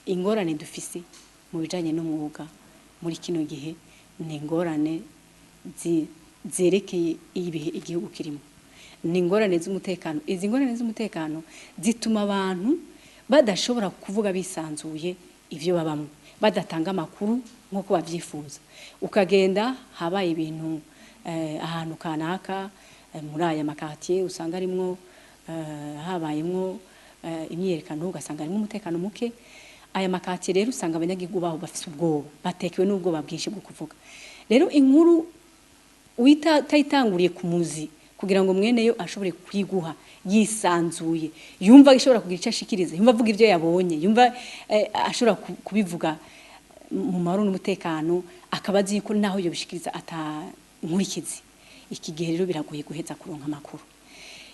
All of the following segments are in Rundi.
Ingorane dufise mu bijanye n'umwuga muri kino gihe ni ingorane zerekeye ibihe igihugu kirimo, ni ingorane z'umutekano. Izi ngorane z'umutekano zituma abantu badashobora kuvuga bisanzuye ivyo babamwo, badatanga amakuru nk'uko bavyifuza. Ukagenda habaye ibintu ahantu kanaka, muri aya ma quartier usanga arimwo habayemwo imyiyerekano, ugasanga harimwo umutekano muke. Aya ma quartier rero usanga abanyagihugu baho bafise ubwoba, batekewe n'ubwoba bwinshi bwo kuvuga. Rero inkuru utayitanguriye ku muzi kugira ngo mweneyo ashobore kwiguha yisanzuye, yumva ashobora kugira icyo ashikiriza, yumva avuga ibyo yabonye, yumva ashobora kubivuga mu mahoro n'umutekano, akaba azi yuko naho yobishikiriza ata nkurikizi. Iki gihe rero biragoye guheza kuronka amakuru.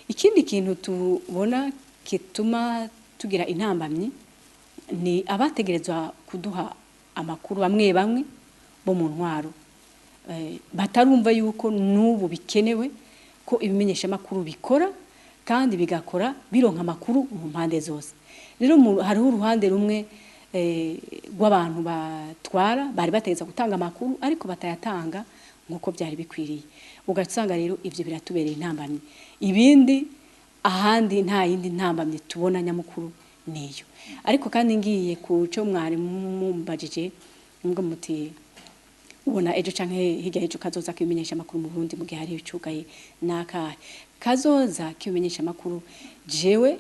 Ikindi kintu tubona gituma tugira intambamyi ni abategerezwa kuduha amakuru, bamwe bamwe bo mu ntwaro batarumva yuko n'ubu bikenewe ko ibimenyeshamakuru bikora kandi bigakora bironka amakuru mu mpande zose. Rero hariho uruhande rumwe rw'abantu batwara bari bategeza gutanga amakuru ariko batayatanga nk'uko byari bikwiriye, ugasanga rero ivyo biratubereye intambamyi. Ibindi ahandi nta yindi ntambamyi tubona nyamukuru niyo. Ariko kandi ngiye ku cyo mwari mumbajije ngo muti ubona ejo canke hirya ejo kazoza kibimenyesha amakuru mu Burundi mu gihe hari icugaye nakahe kazoza kibimenyesha amakuru? Jewe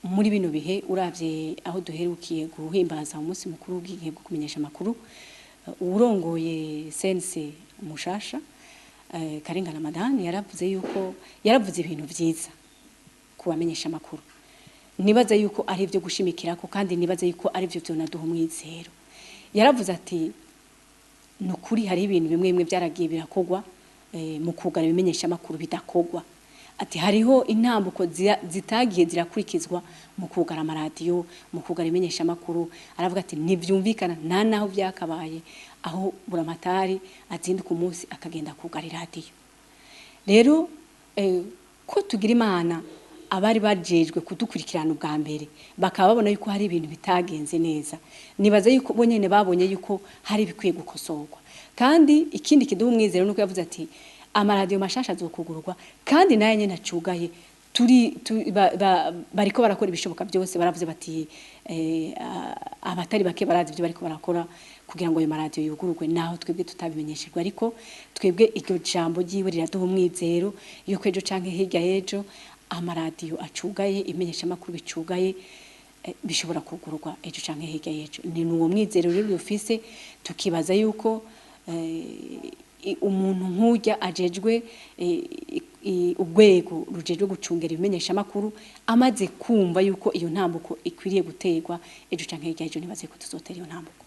muri bino bihe, uravye aho duherukiye guhimbaza umunsi mukuru w'igihe bwo kumenyesha amakuru, urongoye CNC mushasha, Karenga Ramadhan, yaravuze yuko yaravuze ibintu vyiza kubamenyesha amakuru. Nibaza yuko ari ivyo gushimikirako kandi nibaza yuko ari byo vyonaduha umwizero. Yaravuze ati nukuri hari ibintu bimwe bimwe byaragiye birakogwa mu kugara ibimenyesha amakuru bidakogwa, ati hariho intambuko zitagiye zirakurikizwa mu kugara amaradiyo, mu kugara ibimenyesha amakuru. Aravuga ati ntivyumvikana nta naho byakabaye aho buramatari azinduka umunsi akagenda kugara iradiyo. Rero ko tugira Imana abari bajejwe kudukurikirana ubwa mbere bakaba babona yuko hari ibintu bitagenze neza, nibaza yuko bo nyene babonye yuko hari bikwiye gukosorwa. Kandi ikindi kiduha umwizero nuko yavuze ati amaradiyo mashasha azokugururwa kandi nayo nyene acugaye turi bariko barakora ibishoboka byose. Baravuze bati abatari bake barazi ibyo bariko barakora kugira ngo ayo maradiyo yugururwe, naho twebwe tutabimenyeshejwe. Ariko twebwe iryo jambo ryiwe riraduha umwizero yuko ejo canke hirya y'ejo amaradiyo acugaye, imenyeshamakuru bicugaye, bishobora kugururwa ejo canke hirya y'ejo. Ni uwo mwizero rero dufise, tukibaza yuko umuntu nk'urya ajejwe urwego rujejwe gucungera ibimenyeshamakuru amaze kumva yuko iyo ntambuko ikwiriye guterwa, ejo canke hirya y'ejo nibaze ko tuzotera iyo ntambuko.